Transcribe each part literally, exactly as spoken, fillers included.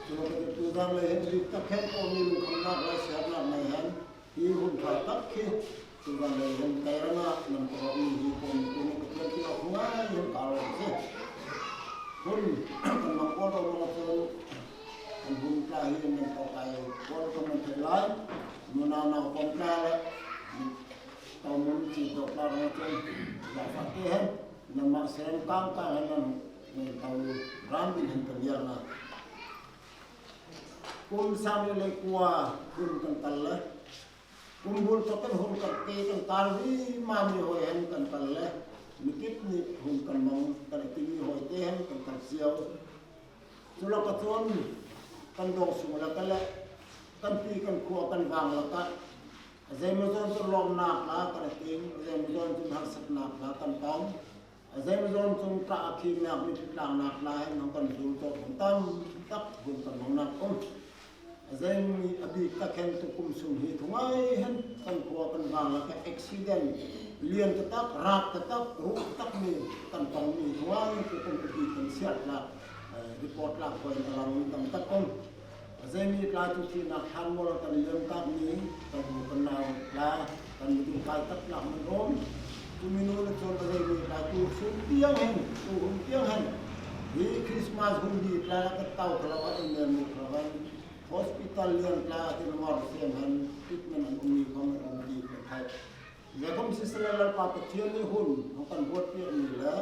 Chu lakah tuzân lei hen bîk tak hen Kawhmi lungkhamnâk leh siatnâk nei hen hi hun ṭha tak hi tuzân lei hen kei rangah nan ka rawh mi hi Kawhmi tungah ka ṭhianṭi awk ngai hen ka rawh asi. Hun kan mang kual rawh mang chun kan hun tla hi nan tawk ai kual kan man thei lai. Nunau nau pawm tla leh tawmun chi dawk tla rangah chun zafa te hen nanmah serang kâng kâng hen nan ngâi tau ram ding hen kan ngiar na. Kum sâng nih leh kua hun kan kal le, kum bul thawk hen hun kan te kan kal vima mi hâwi hen kan kal le, mikip nih hun kan mang kan ti mi hâwi te hen kan kal siau. Chu lakah chun kan dâwngsung lakah leh kan pi kan khua kan vâng lakah a zeimawzâwn chun lâwmnâk tla kan ting, a zeimawzâwn chun harsatnâk tla kan tawng. A zeimawzâwn chun tla a khînâk mi ṭhitlângnâk tla hen hawng kan zûl tawk hun tam tak hun kan mang nâk um. A zeimi a bîk tak hen tukum sung hi thungâi hen kan khua kan vâng lakah accident lian taktak, râk taktak, ruh tak mi kan tawng mi thungâi tukum a bîk kan siat lâk, eh, report lâk hâwi hen a lang mi tam tak um. A zeimi tla chu thihnâk ṭhan mawl kan liam tak mi, kan bu kan nau tla, kan mi duh kai tak lâk man um. Chu mi nûnah chun a zeimi tla chu sun tiang hen, chu hun tiang hen hi Christmas hun bîk tla kan tau kho lo a, innâwm mi kho hen hospital lian tla tin ngawr sêm hen treatment an um mi khawm an um ti kan theih. Zeikhawmsele Lalpa Pathian nih hun hawng kan ruat piak mi le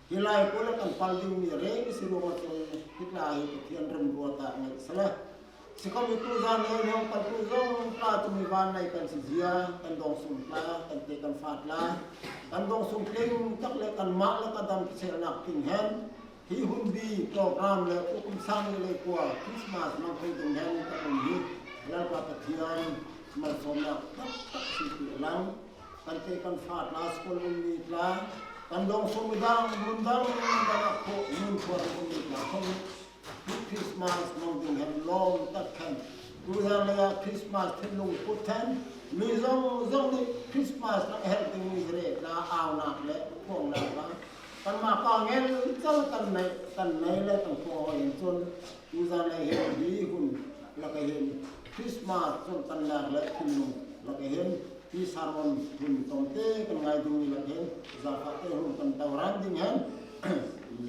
hi laikulh ah kan pal ding mi rêng asi ruangah chun hi tla hi Pathian remruat ah ngâi asi le. Sikhawm hi tuzân lei hen hawng kaltu zawng tla chu mi vânnei kan si zia, kan dâwngsung tla, kan te kan fa tla, kan dâwngsung tling tak leh kanmah lakah dam selnâk ting hen hi hun bîk program leh tukum sâng nih leh kua Christmas mang thei ding hen kan um hi Lalpa Pathian malsâwmnâk tak tak si ti a lang. Kan te kan fa tla, school um mi tla, kan dâwngsung mi dang, mun dang, mun dang ah khua, mun khua um mi tla khawm hi Christmas mang ding hen lâwm tak hen. Tuzân lei ah Christmas thinlung put hen mi zawng zawng nih Christmas lakah herh ding mi zirêk tla, âunâk leh phuangnâk tla kanmah pa ngelchel kan nei, kan nei le kan khua hâwi hen chun tuzân lei hen hi hun lakah hin Christmas chawlhkannâk leh thinlung lakah hin hi sermon hun tâwmtê kan ngâi ding mi lakah hin zaphâkte hun kan tau rang ding hen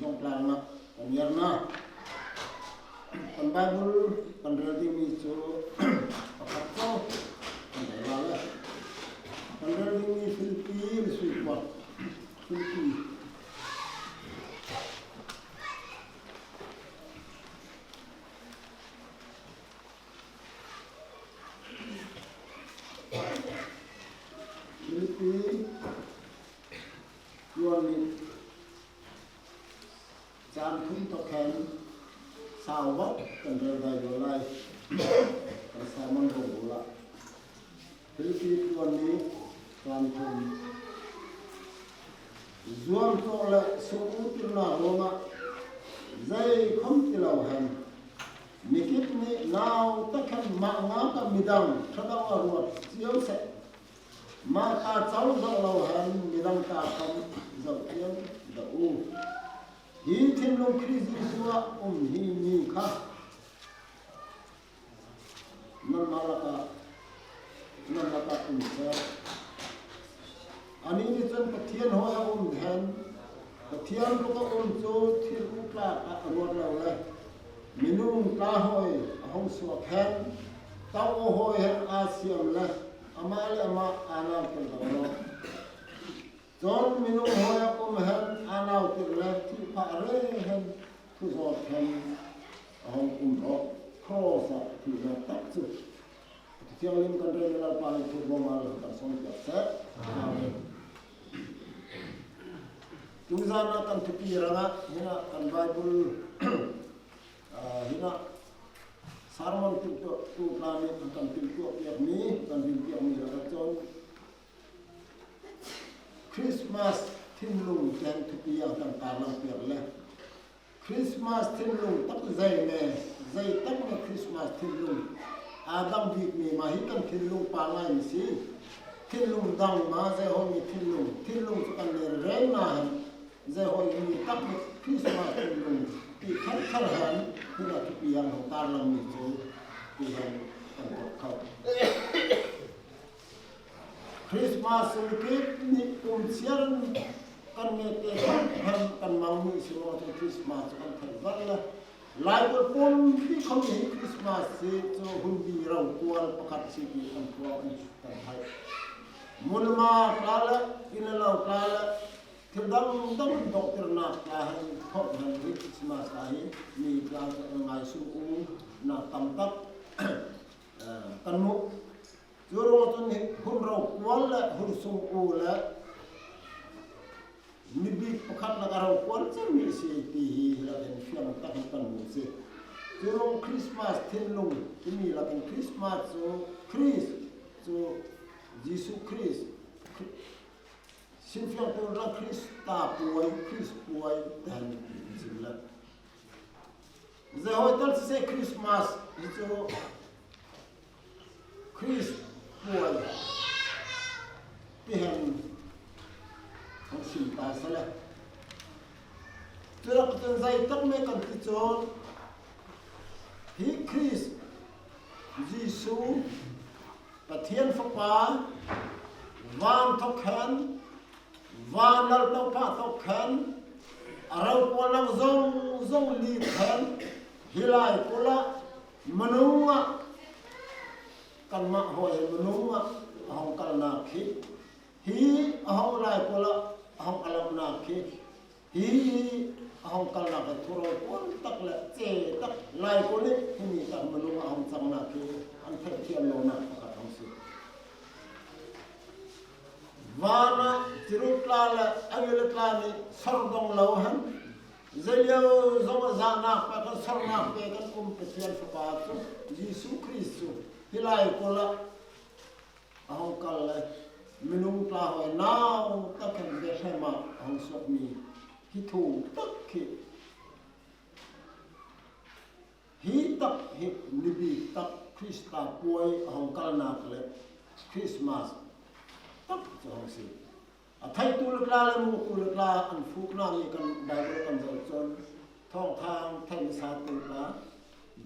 zawng tla rangah kan ngiar na. Kan Bible kan rêl ding mi chu pakhat chu kan rêl lai le. Kan rêl ding mi Philippi leh sui kuat. Philippi. Philippi, tuan nih chang thum tawk hen sâubâk kan rêl dâi daw lai. Kan sermon rawh bul ah Philippi tuan nih tuan thum. Zuamtawh leh sungkutirnâk ruangah zeikhawm ti lo hen mikip nih nau tak hen mah ngâk ah midang ṭha dang a ruat chiau seh. Mah ta chau zoh lo hen midang ta khawm zoh chiau zoh u. Hi thinlung Krist Jisu ah um hi mi kha nanmah lakah, nanmah lakah um seh. Anih nih chun Pathian hâwi ah um hen, Pathian ruk ah um chu thil utlâk ah a ruat lo le, minung tla hâwi a hawng suak hen, tau hâwi hen a siam le, amah leh amah a nau tel lo rawh. Chun minung hâwi ah um hen a nau tir le thih phah rê hen thu zâwt hen a hawng um rawh. Cross ah thihnâk tak chu. Thu thianghlim kan rêl Lalpa nih thu bâwm ah kan sawm piak seh. Amen. Tuzân ah kan thupi rangah hinah kan Bible, ah, hinah sermon timhtuahtu tla nih an kan timhtuah piak mi, kan dim piak mi lakah chun Christmas thinlung ti hen thupi ah kan tarlang piak le. Christmas thinlung tak zei me, zei tak me Christmas thinlung a dang bîk mi mah hi kan thinlung pângngâi mi si. Thinlung dang mah zei hâwi mi thinlung, thinlung chu kan nei rêng na hen. Zei hâwi mi tak nih Christmas thinlung ti kher kher hen, Hi na thupi ang hawng tarlang mi chu ti hen kan pawt kho. Christmas lipit nih um chiar kan nge te kan hen kan mang mi si maw chu Christmas chu kan thei vat le. Laikulh pumpi khawm hi Christmas si chu hun bi rokual pakhat si ti kan phuah kan thei. Mun ma tla le, inn le lo tla le, thil dang dang dawngtirnâk tla hen thawk hen hi Christmas tla hi mi tla chu ngaisûn u na tam tak, eh, kan muh. Chu ruangah chun hi hun rokual le hun sung u le mi bîk pakhat lakah rokual chiar mi asi ti hi hi lakah hin fiang tak hen kan muh si. Chu ruangah Christmas thinlung ti mi lakah hin Christmas chu Krist chu Jisu Krist, Kri-, Simfiangtu lakah Krista puai, Krist puai ti hen sim le. Zei hâwi tal siseh Christmas hi chu Krist puai ti hen hawng sim ta sele. Chu lakah chun zei tak me kan ti chun hi Krist Jisu Pathian Fapa, vân thawk hen, vân Lal Topa thawk hen, a rokualnâk zawzawng lît hen, hi laikulh ah minung ah, kanmah hâwi minung ah a hawng kalnâk hi, hi a hawng laikulh ah a hawng a laknâk hi, hi a hawng kalnâk hi thu rokual tak le che tak laikulh nih hi mi tak minung a hawng changnâk hi an theih thiam lonâk pakhat hawng si. Vân ah chiru tla le a ngil tla nih sawr dawng lo hen, zei liau zawng ah zahnâk pêk hen sawrnâk pêk hen um Pathian Fapa chu Jisu Krist chu hi laikulh ah a hawng kal le, minung tla hâwi nau tak hen Bethlehem ah a hawng suak mi hi thu tak hi, hi tak hi mi bîk tak Krista puai a hawng kalnâk le Christmas tak chu hawng si. A theitu le tla le mutu le tla an fûk na mi kan Bible kan zauh chun, thâwngthâng theih masatu tla,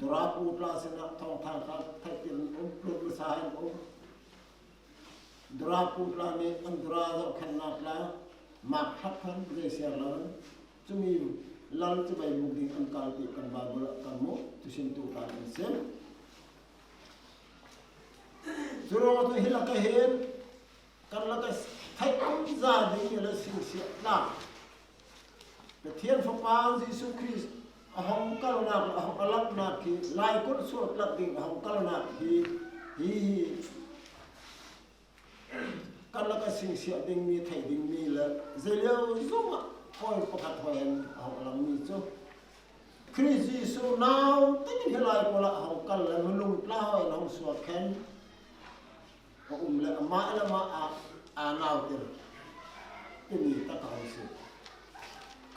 dawrâpu tla sinah thâwngthâng kha theihtir an um, tlut masa hen um. Dawrâpu tla nih an dawrâ zauh khenhnâk tla mâk thlap hen, zei siar lo hen, chu mi Lal chibai bûk ding an kal ti kan Bible ah kan muh, chu sin tu tla an sim. Chu ruangah chu hi lakah hin kan lakah theih umza ding mi le singsiah tlâk Pathian Fapa Jisu Krist a hawng kalnâk le a hawng a laknâk hi, laikulh sual tlat ding a hawng kalnâk hi, hi hi kan lakah singsiah ding mi, theih ding mi le zei liau zawng ah hâwi pakhat hâwi hen a hawng a lang mi chu Krist Jisu nau tak hen hi laikulh ah a hawng kal le minung tla hâwi hen a hawng suak hen a um le amah le amah a, a nautir ti mi tak a hawng si.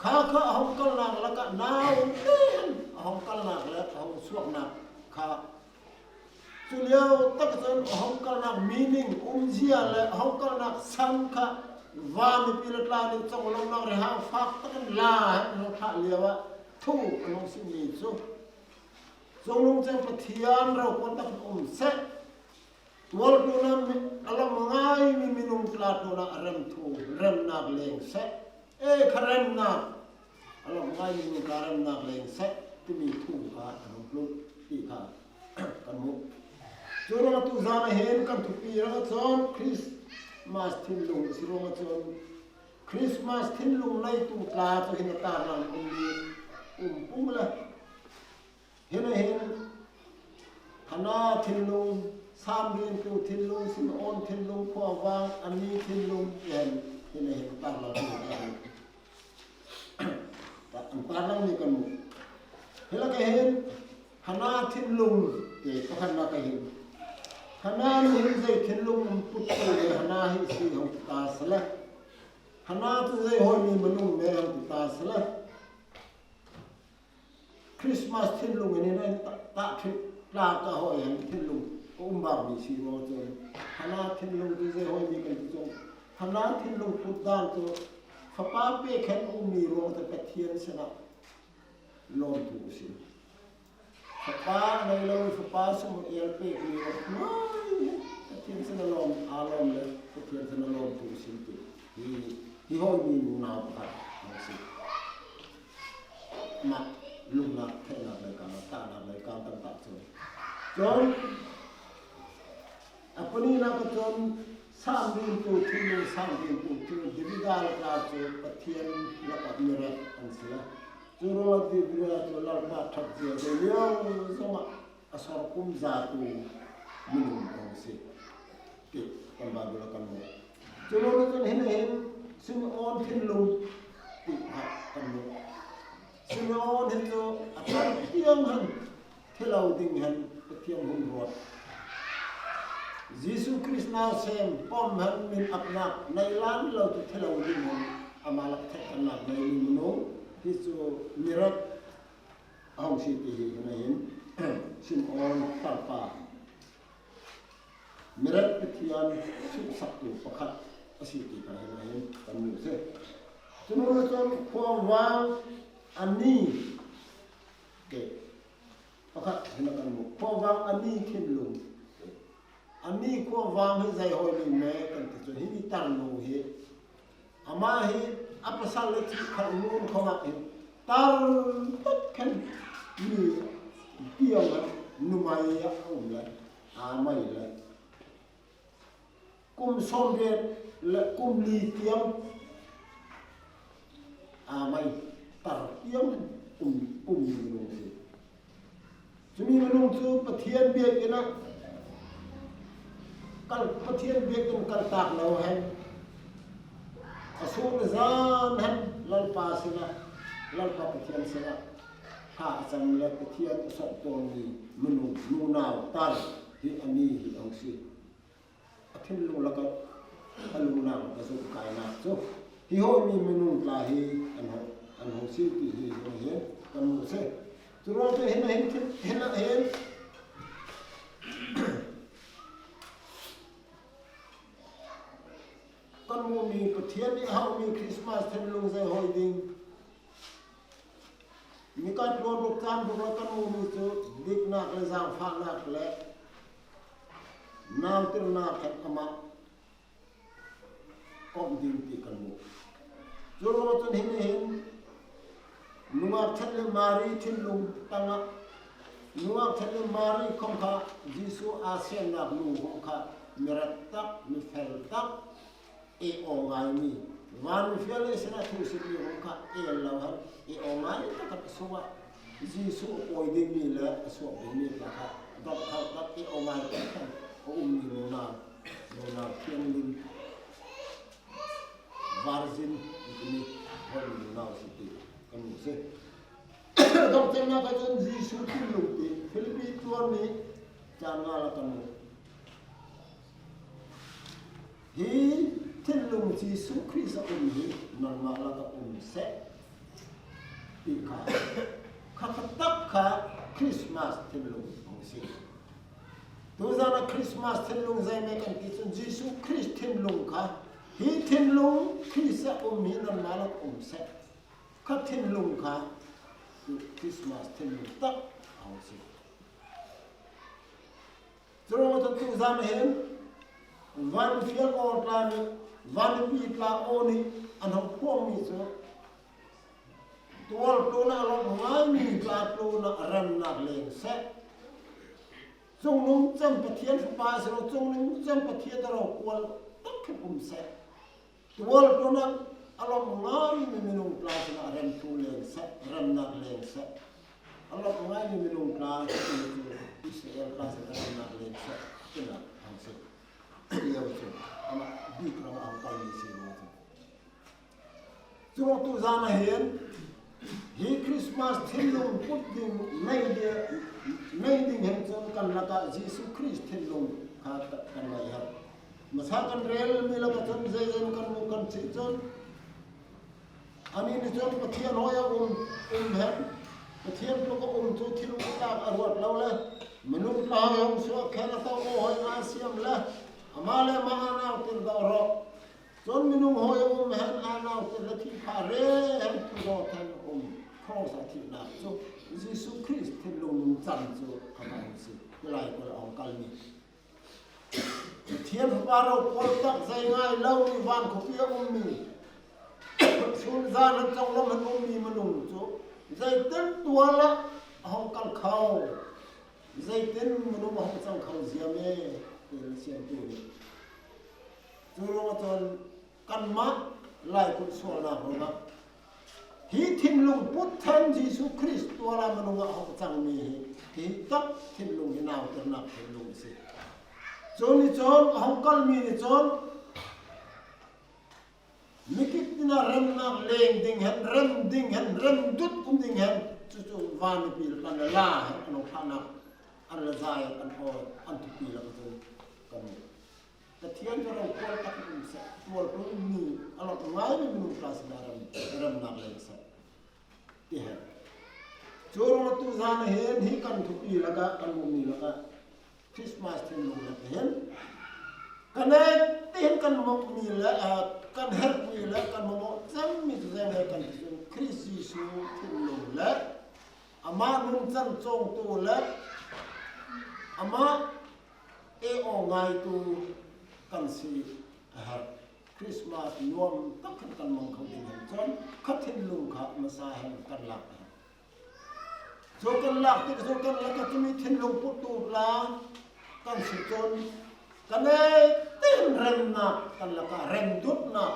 Kha kha a hawng kalnâk lakah nau hen a hawng kalnâk le a hawng suaknâk kha chu liau tak chun a hawng kalnâk meaning umzia le a hawng kalnâk san kha vân mipi le tla nih chawng lonâk rihâu fâk tak hen la hen a hawng thlah liau ah thu a hawng sim mi chu chunglungcheng Pathian rokual tak hen um seh. Tual tlûnah mi, a lam ngâi mi minung tla tlûnah a rem thu, remnâk leng seh. E kha remnâk, a lam ngâi mi minung tla remnâk leng seh ti mi thu kha a hawng tlun ti kha kan muh. Chu ruangah tu zân ah hin kan thupi rangah chun Christmas thinlung asi ruangah chun Christmas thinlung neitu tla chu hin a târlang um mi um pung le. Hin ah hin, Hana thinlung, Sam riantu thinlung, Simeon thinlung, Khuavâng Anni thinlung, ti hen, hin ah hin, târlang mi kan muh. Tâ-, târlang mi kan muh. Hi lakah hin, Hana thinlung, ti pakhatnâk ah hin. Hana nih hin zei thinlung um put tu le Hana hi asi hawng ti ta sele. Hana chu zei hâwi mi minung me hawng ti ta sele. Christmas thinlung hin hin ta, ta thil tla ka hâwi hen thinlung ka um bâk mi si ruangah chun. Hana thinlung chu zei hâwi mi kan ti chun. Hana thinlung put dân chu fapa pêk hen um mi ruangah chun Pathian sinah lâwmthu asi. Fapa nei lo, fapa sum el pek mi rawh ngai. Pathian sinah lâwm, a lâwm le Pathian sinah lâwmtu sin ti. Hi, hi hâwi mi nunau pakhat asi. Mah lungnâk, theihnâk leikâng, tahnâk leikâng kan tah chu. Chun, a pahnînâk ah chun, sâm rimtu, thinlung sâm rimtu chu David lakah chu Pathian lakah mi ret an si lai. Chu ruangah David chu Lalpa ṭhat zia ding liau zawngah a sawr kum zatu minung an si ti kan Bible ah kan muh. Chu ruangah chun hin hin Simeon thinlung ti kha kan muh. Simeon hi chu a tar tiang hen thi lo ding hen Pathian hun ruat. Jisu Krist nau sêm pawm hen min apnâk nei lân lo chu thi lo ding hen amah lakah theihkânnâk nei mi minung hi chu mi ret a hawng si ti hi hin Simeon tarpa. Mi ret Pathian suhsaktu pakhat asi ti kha hin hin kan muh si. Chu ruangah chun khuavâng a ni ti pakhat hin kan muh. Khuavâng a ni thinlung. A ni khuavâng hi zei hâwi mi me kan ti chu hi mi tar nu hi. Amah hi a pasal le chu kha nun khawm ah hi tar tak hen mi tiang ah numei ah a um le, a mei le. Kum sâwmriat le kum li tiang a mei tar tiang hen um, um mi minung si. Chu mi minung chu Pathian biak in ah kal, Pathian biak in kal tâk lo hen a sûn zân hen Lalpa sinah, Lalpa Pathian sinah thla a chang le Pathian a sawmtuang mi minung, nunau tar hi a ni hi a hawng si. A thinlung lakah a lungnâk lakah zumhkâinâk chu hi hâwi mi minung tla hi an hawng, an hawng si ti hi hâwi hin kan muh si. Chu ruangah hin hin hin hin kan muh mi Pathian nih a hauh mi Christmas thinlung zei hâwi ding. Mika tluan ruk châng ruk lakah kan muh mi chu diknâk le zângfahnâk le nautirnâk hen amah kawmh ding ti kan muh. Chu ruangah chun hin hin nungâk ṭhat le Mari thinlung tangah nungâk ṭhat le Mari khawm kha Jisu a sêmnâk nu khawm kha mi ret tak, mi fel tak, ei aw ngâi mi. Vân fial ei sinah thu sim mi khawm kha ei lo hen ei aw ngâi tak hen a sûngah Jisu a pâwi ding mi le a suak ding mi kha kha dawngh khauh tak ei aw ngâi tak hen a um mi nunau, nunau thianghlim, virgin, ti mi hâwi mi nunau si ti kan muh si. Dawngh chênnâk ah chun Jisu thinlung ti Philippi tluan nih châng nga lakah kan muh. Hi thinlung Jisu Krist a um hi nanmah lakah um seh ti kha, kha kha tak kha Christmas thinlung hawng si. Tuzân ah Christmas thinlung zei me kan ti chun Jisu Krist thinlung kha, hi thinlung Krist a um hi nanmah lakah um seh. Kha thinlung kha Christmas thinlung tak a hawng si. Churuangah chun tuzân hin vân fial aw tla nih, vân mipi tla aw nih an hawng phuang mi chu tual tlûnah a lawmh ngâi mi tla tlûnah remnâk lêng seh. Chungnung chem Pathian Fapa asi lo, chungnung chem Pathian a rokual tak hen um seh. Tual tlûnah a lawmh ngâi mi minung tla sinah rem thu lêng seh, remnâk lêng seh. A lawmh ngâi mi minung tla sinah Israel tla sinah remnâk lêng seh. Tinah hawng si. Liau chu amah bîk rangah a hawng kal mi asi lo chun. Chu tuzân ah hin hi Christmas thinlung put ding nei ding, nei ding hen chun kan lakah Jisu Krist thinlung kha kan ngâi hen. Masa kan rêl mi lakah chun zeizên kan muh kan chih chun, anih nih chun Pathian hâwi a um, um hen, Pathian tluk a um chu thil tlâk a ruat lo le, minung tla hâwi hawng suak hen a tawh aw hâwi ngâi a siam le, amah le amah a nautir dawh rawh. Chun minung hâwi a um hen a nautir le thihpha rê hen thu dawt hen a um. Sa thihnâk chu Jisu Krist thinlung nungchan chu kha bang asi. Hi laikulh ah a hawng kal mi. Pathian Fapa rokual tak zei ngâi lo mi van khuapi ah um mi, sûn zân hen chawnglawm hen um mi minung chu zei tin tual ah a hawng kal kho, zei tin minung a hawng chang kho ziam e, ti siamtu nih. Chu ruangah chun kanmah laikulh sualnâk ruangah hi thinlung put hen Jisu Krist tual ah minung ah a hawng chang mi hi, hi tak thinlung hi nautirnâk thinlung asi. Chu nih chun a hawng kal mi nih chun mi kik tinah remnâk lêng ding hen, rem ding hen, rem dut um ding hen, chu chu van mipi lakah la hen an hawng phahnâk, an la zâi hen, an aw, an thupi lakah chun kan Pathian chu rokual tak um seh, tual ṭul mi a lawt ngâi mi minung tla sinah rem, remnâk lêng seh, ti hen. Chu ruangah tu zân ah hin hi kan thupi lakah, kan muh mi lakah, Christmas thinlung lakah hin kan nei ti hen kan muh mi le, ah, kan herh mi le, kan muh mawh chem mi chu zei nge kan ti chun Krist Jisu thinlung le amah nungchan chawngtu le amah e aw ngâitu kan si a herh. Christmas nuam tak hen kan mang kho ding hen chun kha thinlung kha masa hen kan lâk hen. Chu kan lâk tik chu kan lakah chu mi thinlung puttu tla kan si chun kan nei ti hen remnâk kan lakah, rem dutnâk,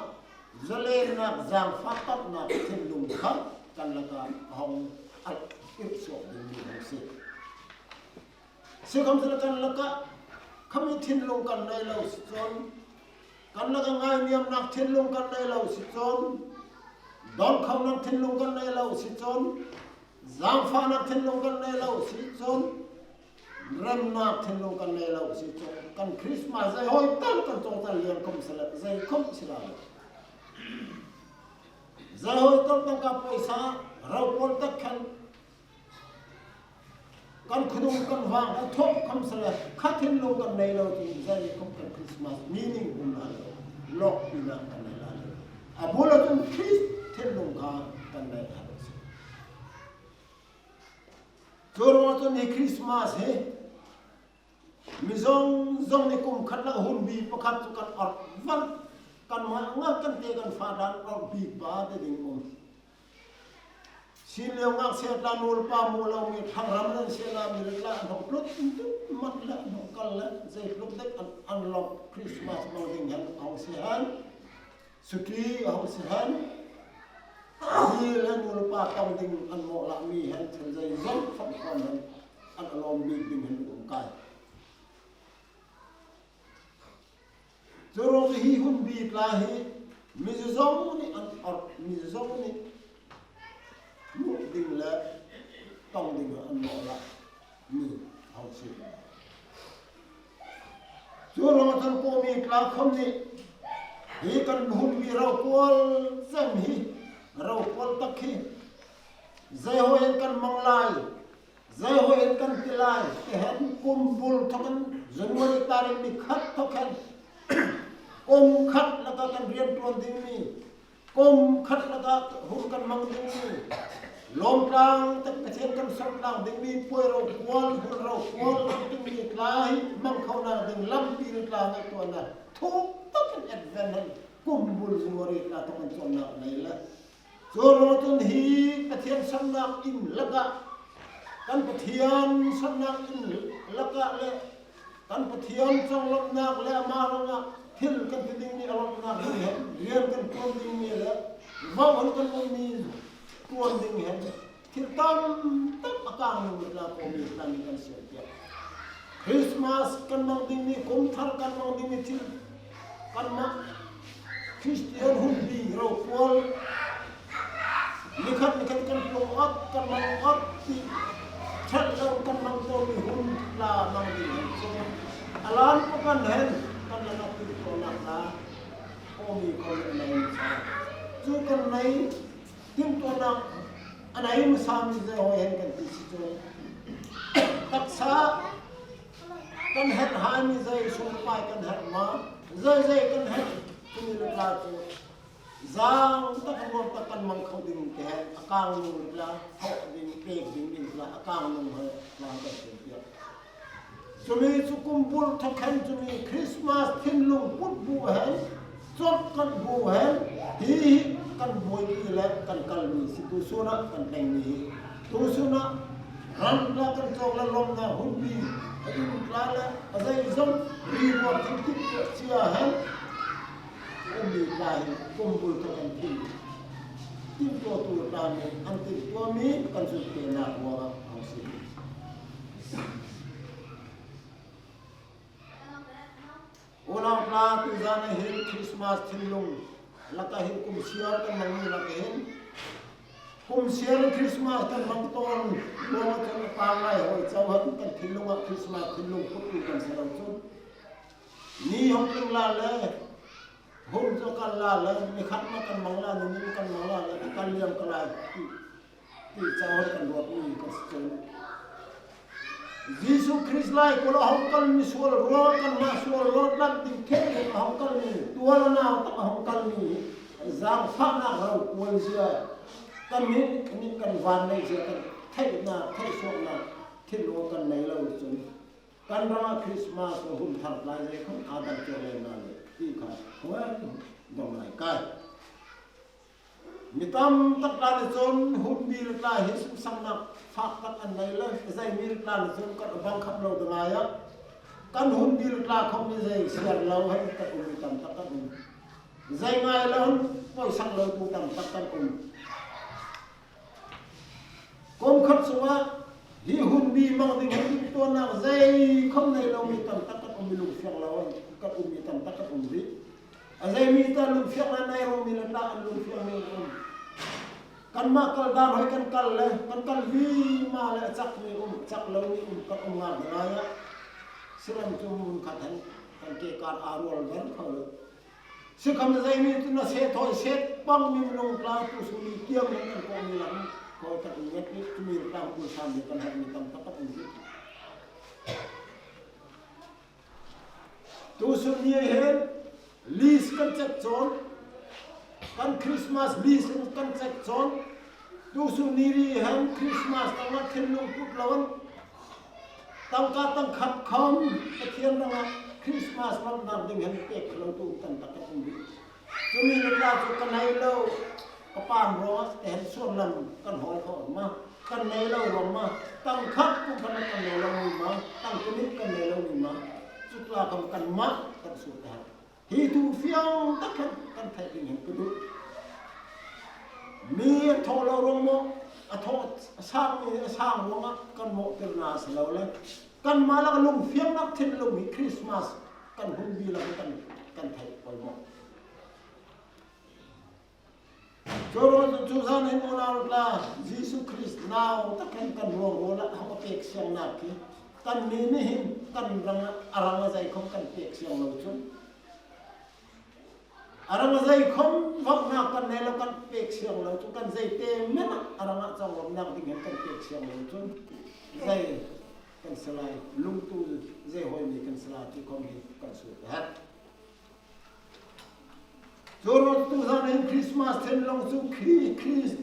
zalênnâk, zangfah tapnâk thinlung kha kan lakah a hawng alh suak ding mi hawng si. Sikhawmsele kan lakah kha mi thinlung kan nei lo si chun, kan lakah ngâiniamnâk thinlung kan nei lo si chun, dawngh khonâk thinlung kan nei lo si chun, zangfahnâk thinlung kan nei lo si chun, remnâk thinlung kan nei lo si chun, kan Christmas zei hâwi tal kan chawngtal liang khawmsele zei khawm si lai lo. Zei hâwi tal tangka pawisa rokual tak hen kan khunung kan vâng kan thawk khawmsele kha thinlung kan nei lo ti zei khawm kan Christmas meaning um lai lo, lâwkpinâk kan nei lai lo. A bul ah chun Krist thinlung kha kan nei lai lo. Chu ruangah chun hi Christmas hi mi zawzawng nih kum khat lakah hun bi pakhat chu kan awrh vang, kanmah ngâk kan te kan fa dân awrh bik pa ti ding um. Sîn liau ngâk seh tla nu le pa muh lo mi, thlangram nan seh na mi le tla an hawng tlut tlut mat le an hawng kal le zei tluk dek an, an lâwk Christmas mang ding hen a hawng si hen. Suti a hawng si hen. Mi le nu le pa tawng ding an mawh lah mi hen thil zeizawng fawmh khawm hen an a lâwm bik ding hen um kâi. Churuangah hi hun bi tla hi mi zawzawng nih an awrh, mi zawzawng nih muh ding le tawng ding an mawh lah mi hawng si. Churuangah chun Kawhmi tla khawm nih hi kan hun bi rokual chem hi, rokual tak hi zei hâwi hen kan mang lai, zei hâwi hen kan ti lai ti hen kum bul thawk hen, January tarik ni khat thawk hen kum khat lakah kan rianṭuan ding mi, kum khat lakah hun kan mang ding mi, lâwmtlang tak Pathian kan sawr tlang ding mi, puai rokual, hun rokual kan ti mi tla hi mang khonâk ding lampi nih tla ngaihtuahnâk thuk tak hen Advent hen kum bul January tla thawk hen chawnnâk nei le. Churuangah chun hi Pathian sawrnâk in lakah, kan Pathian sawrnâk in lakah le kan Pathian chawnglawmhnâk le amah rangah thil kan ti ding nih a lâwmhnâk ding hen, rian kan ṭuan ding mi le vauh hen kan um mi ṭuan ding hen thil tam tak a kâng nung tla Kawhmi tla nih kan siam piak. Christmas kan mang ding mi, kum thar kan mang ding mi thil kanmah Kristian hun bi rokual ni khat ni khat kan tlung awt, kan mang awt ti ṭhat lo kan mang tâwn mi hun tla mang ding hen chu a lân pakhat hen kan la nak ti tâwn nak la Kawhmi khawm a nei masa. Chu kan nei timhtuahnâk a nei masa mi zei hâwi hen kan ti si chun, taksa kan herh hai mi zei sung pâi kan herh ma, zei zei kan herh, chumi le tla chu Zâng tak ruang tak kan mang kho ding ti hen, a kângnung tla, thawh ding, pêk ding ding tla, a kângnung hen, tla kan pêk piak. Chumi chu kum bul thawk hen chumi Christmas thinlung put bu hen, chawt kan bu hen, hi hi kan buaipi le kan kal mi asi, tu sûn ah kan thleng mi hi. Tu sûn ah ram tla kan chawk le lâwmna hun bi, a in tla le, a zeizawng, ri buak thil dik chia hen, Kum bi tla hi, kum bul thawk hen thin. Timhtuahtu tla nih an timhtuah mi kan zumhpêknâk ruangah asi. Unau tla, tuzân ah hin Christmas thinlung lakah hin kum siar kan mang mi lakah hin, kum siar Christmas kan mang tâwn ruangah chun a pângngai hâwi cho hen kan thinlung ah Christmas thinlung puttu kan si lo chun. Ni hawng tling la le, hun chu kal la le, ni khat ma kan mang la, ni nih kan mang la le, a kal liam ka lai ti, ti chauh hen kan ruat mi kan si chun. Jisu Krist laikulh a hawng kal mi sual ruangah kanmah sual lâwt lam ding thei a hawng kal mi, tual a nau tak a hawng kal mi, zângfahnâk rokual zia, kannih, kannih kan vân neih zia, kan theihnâk, theihsuahnâk thinlung kan nei lo chun. Kan rangah Christmas a hun thar lai zeikhawm a dang cio le na le ti kha huai dawng lai kai. Mi tam tak tla nih chun hun bi le tla hi sumsangnâk fâk tak an nei le, zei mi le tla nih chun kan bang kham lo ding ngai ah. Kan hun bi le tla khawm nih zei siar lo hen kan um mi tam tak kan um. Zei ngai lo hen poisak lo tu tam tak kan um. Kawm khat sungah hi hun bi mang ding hen timhtuahnâk zeikhawm nei lo mi tam tak kan um mi lungfiang lo hen kan um mi tam tak kan um rih. A zei mi tla lungfiangnâk nei rawh mi le tla an lungfiang mi um. Kanmah kal dân hâwi kan kal le, kan kal vima le a chak mi um, chak lo mi um, kan um ngâk ding ngai ah. Siram chu mun khat hen kan kekar a rual ver kho lo. Sikhawm zei mi chu na sêt hâwi sêt bang mi minung tla tu sûn ni tiang hen kan kawh mi lam kho tak nget mi, chumi tla bul sâm mi kan herh mi tam tak tak um rih. Tu sûn ni hen list kan check chun, kan Christmas list kan check chun, tu sûn ni rih hen Christmas tangah thinlung put lo hen tangka tang khat khawm Pathian rangah Christmas lâwmhnâk ding hen pêk lo tu tam tak kan um rih. Chumi le tla chu kan nei lo, ka pân ruangah te hen suan lam kan hâwi kho ma, kan nei lo ruang ma, tang khat kum khat kan nei lo mi ma, tang kua nih kan nei lo mi ma, chu tla khawm kanmah kan sûn ta hen. Hi thu fiang tak hen kan theih ding hen ka duh. Mi a thawh lo ruang maw, a thawh a sâng mi a sâng ruangah kan mawhtir na si lo le, kanmah lakah lungfiangnâk thinlung hi Christmas kan hun bi lakah kan, kan theih poimawh. Churuangah chu zân hin unau tla Jisu Krist nau tak hen kan ruangrual ah hawng a pêk siangnâk hi kannih nih hin kan rangah a rang a zeikhawm kan pêk siang lo chun. A rang a zeikhawm vâknâk kan nei lo kan pêk siang lo chun, kan zei tê men ah a rangah chawng lâwmhnâk ding hen kan pêk siang lo chun. Zei kan si lai, lungtu zei hâwi mi kan si lai ti khawm hi kan sût hen. Churuangah tu zân hin Christmas thinlung chu Khrist, Khrist,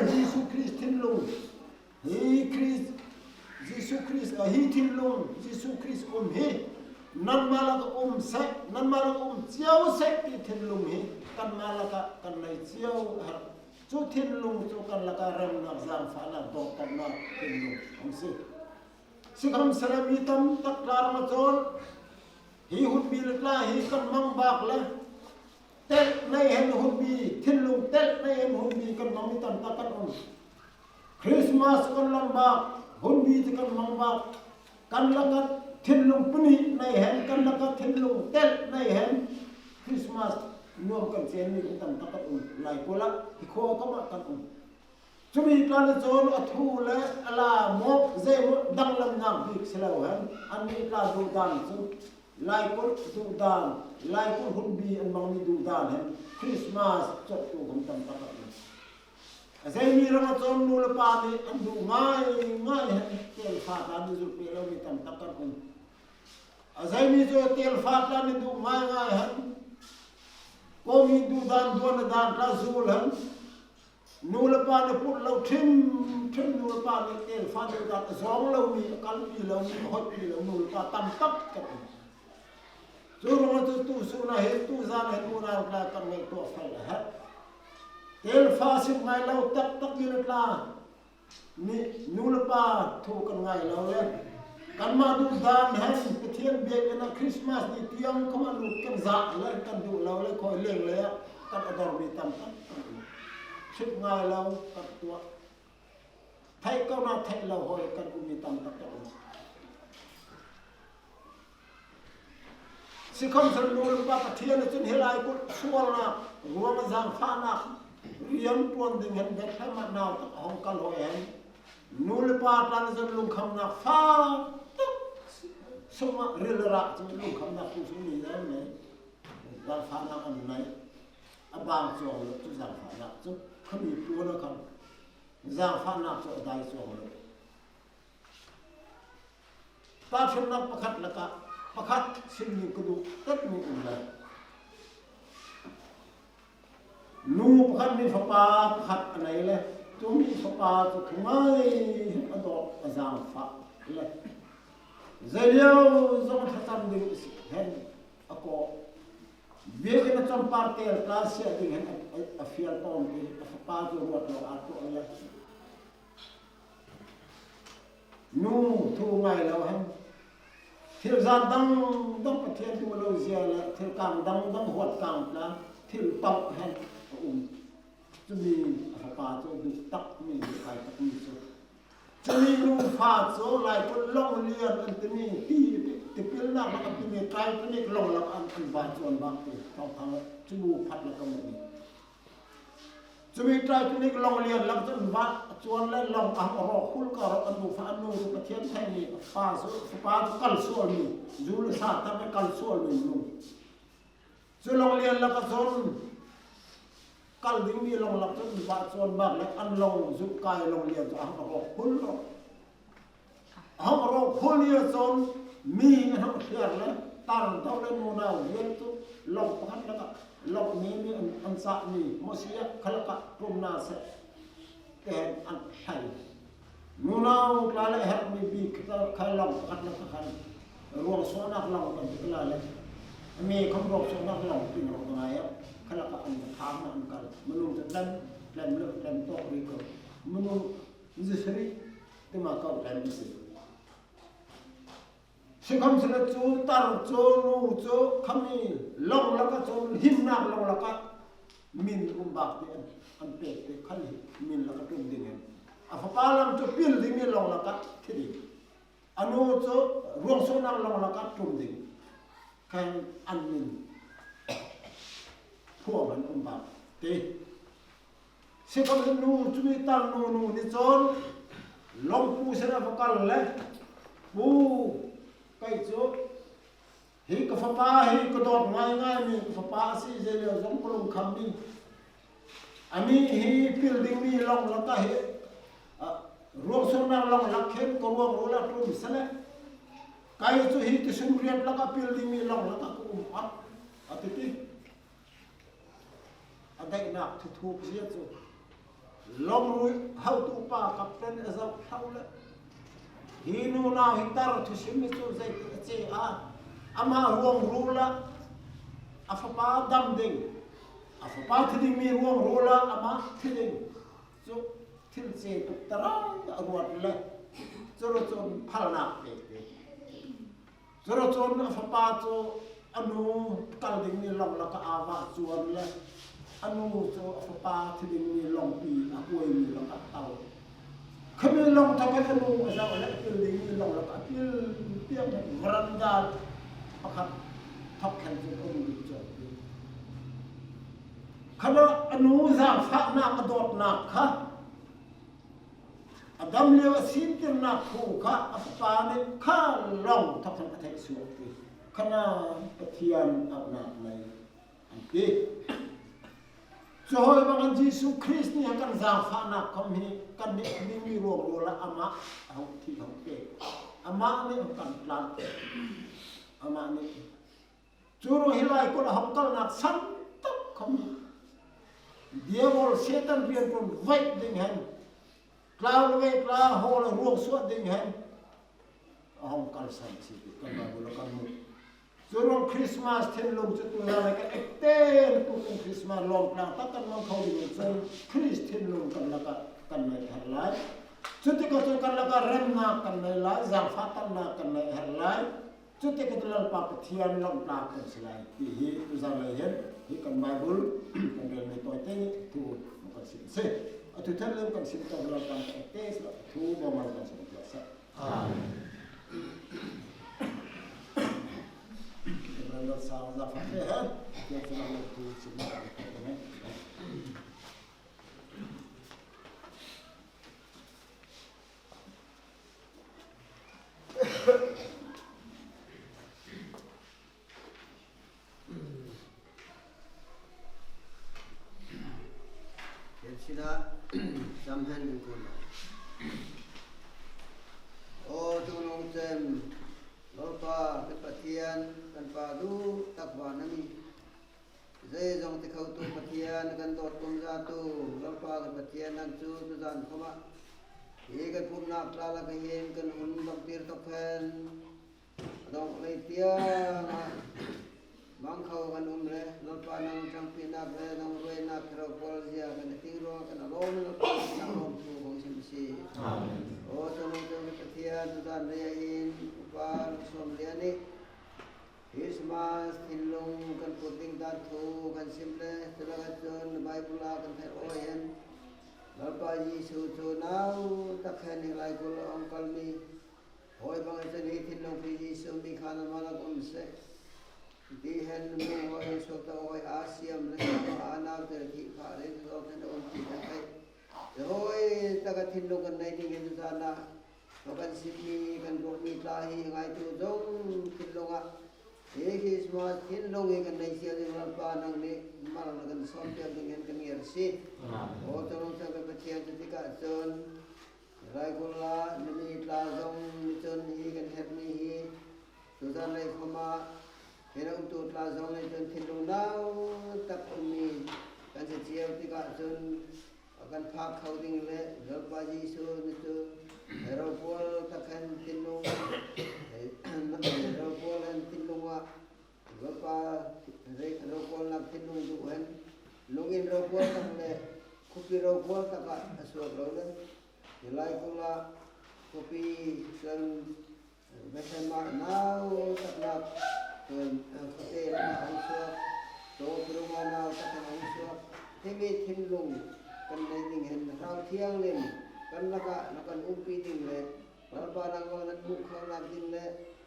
Jisu Krist thinlung. Hi Krist, Jisu Krist, ah, hi thinlung, Jisu Krist um hi nanmah lakah um seh, nanmah lakah um chiau seh ti thinlung hi kanmah lakah kan nei chiau hen. Chu thinlung chu kan lakah remnâk, zângfahnâk, dawngkawmhnâk thinlung asi. Sikhawmsele mi tam tak tla rangah chun hi hun bi le tla hi kan mang bâk le, telh nei hen hun bi, thinlung telh nei hen hun bi kan mang mi tam tak kan um. Christmas kan lâwm bâk, hun bi chu kan mang bâk, kan lakah thinlung puni nei hen, kan lakah thinlung telh nei hen Christmas nuam kan chên mi tam tak kan um. Laikulh ah hi khua khawm ah kan um. Chumi tla nih chun a thu le a la mawh zei mawh danglamnâk bîk si lo hen, annih tla duhdân chu laikulh duhdân, laikulh hun bi an mang mi duhdân hen Christmas chawktu khawm tam tak an um. A zei mi rangah chun nu le pa nih an duh ngâi ngâi hen têlfa tla nih zurh pêk lo mi tam tak kan um. A zei mi chu têlfa tla nih duh ngâi ngâi hen Kawhmi duhdan duan dan tla zul hen. Nu le pa nih put lo ṭhim ṭhim, nu le pa nih telfa duhdan a zawng lo mi, a kalpi lo mi, a hoihpi lo nu le pa tam tak kan um. Chu ruangah chu tu sûn ah hin, tu zân ah hin unau tla kan ngaihtuah fel a herh. Telfa sim ngai lo tak tak mi le tla nih nu le pa thu kan ngai lo le, kanmah duhdan hen Pathian biak in ah Christmas ni tiang khawm ah lut kan zah le, kan duh lo le, khawi leng le ah kan a dor mi tam tak tak. Ṭhip ngai lo kan tuah. Theih ko na theih lo hâwi kan um mi tam tak tak. Sikhawmsele nu le pa Pathian nih chun hi laikulh sualnâk ruangah zangfahnâk rianṭuan ding hen Bethlehem ah nau tak a hawng kal hâwi hen, nu le pa tla nih chun lungkhamnâk fa tak sung ah ril rah chun lungkhamnâk tu sung ni zân nei. Zangfahnâk an nei. A bâng chuang lo chu zangfahnâk chu. Khami puan ah khan zangfahnâk chu a dâi chuang lo. Tahṭhimnâk pakhat lakah pakhat sim ning ka duh tak mi um le. Nu pakhat nih fapa pakhat a nei le, chu mi fapa chu thungâi hen a dawt a zangfah le. Zei liau zawng a thlacham ding asi hen a kawh. Biakin ah champar tel tla siah ding hen a, a, a fial pawm ti, a fapa chu ruat lo a tuah le. Nu thu ngai lo hen. Thil zân dang dang Pathian duh lo zia le, thil kâng dang dang huat kâng tla, thil tawng hen a um. Chu mi a fapa chu duh tak mi, duh kai tak mi chu. Chu mi nu fa chu laikulh lawng lian an ti mi, ti, ti, tipilnâk lakah ti mi, Titanic lawng lakah an, an va chuan bâk ti, thawng thang chu nu phat lakah mu mi. Chu mi Titanic lawng lian lakah chun va chuan le lawng a hawng rawk hul kha rawh, a nu fa, a nu chu Pathian theih mi, a fa chu, fapa chu kal sual mi, zu le sa tak le kal sual mi nu. Chu lawng lian lakah chun kal ding mi lawng lakah chun va chuan bâk le an lawng zuk kai lawng lian chu a hawng rawk hul rawh. A hawng rawk hul lian chun mi an hawng thliar le tar deuh le nunau lian chu lawng pakhat lakah lawng mi mi an, an chah mi Mosia kha lakah ṭum na seh. Ten an thlai. Nunau tla le herh mi bîk kha, kha lawng pakhat lakah khan ruangsuahnâk lawng kan ti kha le. Mi khawm ruangsuahnâk lawng ti rawh ka ngâi ah. Kha lakah an thâm ah an kal. Minung chu tlem, tlem lo, tlem tawk ri ko. Minung zisari ti ma ko tlem asi. Sikhawmsele chu tar chu nu chu khami lawng lakah chun himnâk lawng lakah min um bâk ti an, an pêk ti khan hi min lakah ṭum ding hen. A fapa lam chu pil ding mi lawng lakah thi ding. A nu chu ruangsuahnâk lawng lakah ṭum ding. Khan an min phuam an um bâk ti. Sikhawmsele nu chu mi tar nu nu nih chun lawng pu sinah va kal le, pu, kei chu hi ka fapa hi ka dawt ngâi ngâi mi ka fapa asi, zei liau zawng ka lungkham mi. Anih hi pil ding mi lawng lakah hi, a, ruangsuahnâk lawng lak hen ka ruangrual ah ṭum sele, kei chu hi ti sum riat lakah pil ding mi lawng lakah ka um awt, a ti ti. A deihnâk thuthuk zia chu lawng ruih hotu pa captain a zoh thlo le. Hi nunau hi tar thusim hi chu zei ti a che a, amah ruangrual ah a fapa dam ding, a fapa thi ding mi ruangrual ah amah thi ding chu thil che tuk ta rang a ruat le. Chu ruangah chun phalnâk pêk ti. Chu ruangah chun a fapa chu a nu kal ding mi lawng lakah a va chuan le, a nu chu a fapa thi ding mi lawng pi a kuai mi lakah a to. Khami lawng thawk hen a nu a zoh le, a pil ding mi lawng lakah a pil tiang hen veranda pakhat thawk hen chun a nu dik chuan ti. Kha a nu zangfahnâk a dawtnâk kha, a dam liau a sîntirnâk thu kha a fapa nih kha lawng thawk hen a theih suak ti. Kha na Pathian auhnâk nei an ti. Chu hâwi bang hen Jisu Krist nih kan zangfahnâk khawm hi kannih ding mi ruangrual ah amah a hawng thi hawng pêk. Amah nih kan tlân. Amah nih Chu ruangah hi laikulh a hawng kalnâk san tak Diabol Setan rianṭuan vaih ding hen, tlau le tla hâwi le ruangsuah ding hen a hawng kalsan asi ti kan Bible ah kan muh. Churuang Christmas thinlung chu tu zân ah kan ektê hen tukin Christmas lâwmtlang tak kan mang kho ding chun Christ thinlung kan lakah kan nei her lai. Chu tikah chun kan lakah remnâk kan nei lai, zangfah tanhnâk kan nei her lai. Chu tikah chun Lalpa Pathian lamtlâk kan si lai ti hi tu zân lei hen hi kan Bible kan rêl mi tâwitê thu kan sim asi. A thu ṭhen lem kan sim tâwn Lalpa kan ektê asi, thu bâwm kan sim asi. Amen. Kan sinah sam hen kan kun. Aw, tu lungchem, Lalpa kan Pathian, kan Pa duh tak vân a mi. Zeizawng ti khotu Pathian, kan dâwt kumzatu Lalpa kan Pathian, nang chu tuzân khawmah hi kan pumhnâk tla lakah hin kan hun bangtir thawk hen a dawngh lei tiang ah mang kho kan um le, Lalpa nang ṭangpihnâk le nang ruainâk kha rokual zia kan ting ruangah kan a lâwm, Lalpa nang lâwmthu kan sim asi. Amen. Aw, chungnung chun Pathian, tuzân lei ah hin Upa Sawmlian nih Christmas thinlung kan put ding dân thu kan sim le, chu lakah chun Bible ah kan ther awi hen Lalpa Jisu chu nau tak hen hi laikulh ah a hawng kal mi. Hâwi bang chun hi thinlung pi Jisu mi kha nanmah lakah um seh ti hen, mi hâwi hen suaktak hâwi a siam le, a nau te thih phah le, zawt hen a um ti kan theih. Hâwi tak ah thinlung kan nei ding hen tuzân ah kan sim mi, kan ruah mi tla hi a ngâitu zawng thinlung ah hi Christmas thinlung hi kan nei chiau ding Lalpa nang nih mal na kan sawm piak ding hen kan ngiar asi. Aw, chungnung chang kan Pathian, chu tikah chun laikulh ah na mi tla zawng nih chun hi kan herh mi hi tuzân lei khawmah hin a umtu tla zawng nih chun thinlung nau tak um mi kan si chiau tikah chun a kan phâk kho ding le, Lalpa Jisu nih chu rokual tak hen thinlung, rokual hen thinlung ah Lalpa, rokualnâk thinlung duh hen lungin rokual tak le khuapi rokual tak ah a suak lo le, hi laikulh ah khuapi kan Bethlehem ah nau tak hen, eh, khate lam ah a hawng suak, tawp rung ah nau tak hen a hawng suak. Hi mi thinlung kan nei ding hen Hrau Thianghlim kan lakah na kan umpi ding le, Lalpa nangmah nan muh khonâk ding le,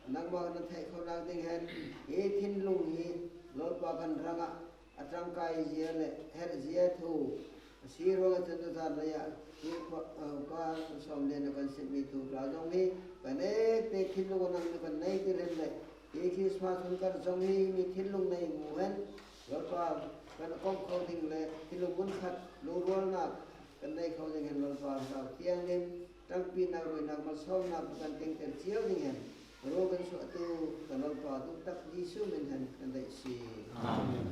nangmah nan theih khonâk ding hen hi thinlung hi Lalpa kan rangah a ṭangkâi zia le herh zia thu asi ruangah chun tuzân lei ah hi Upa, Upa Sawmlian nih kan sim mi thu tla zawng hi kan ektê thinlung ah nang nih kan neitir hen le, hi Christmas hun karh zawng hi mi thinlung nei mu hen Lalpa kan kawmh kho ding le thinlung mun khat lungrualnâk kan nei kho ding hen Lalpa Hrau Thianghlim ṭangpihnâk, ruainâk, malsâwmnâk kan tingtir chiau ding hen, ro kan suahtu kan Lalpa duh tak Jisu min hen kan deih asi. Amen.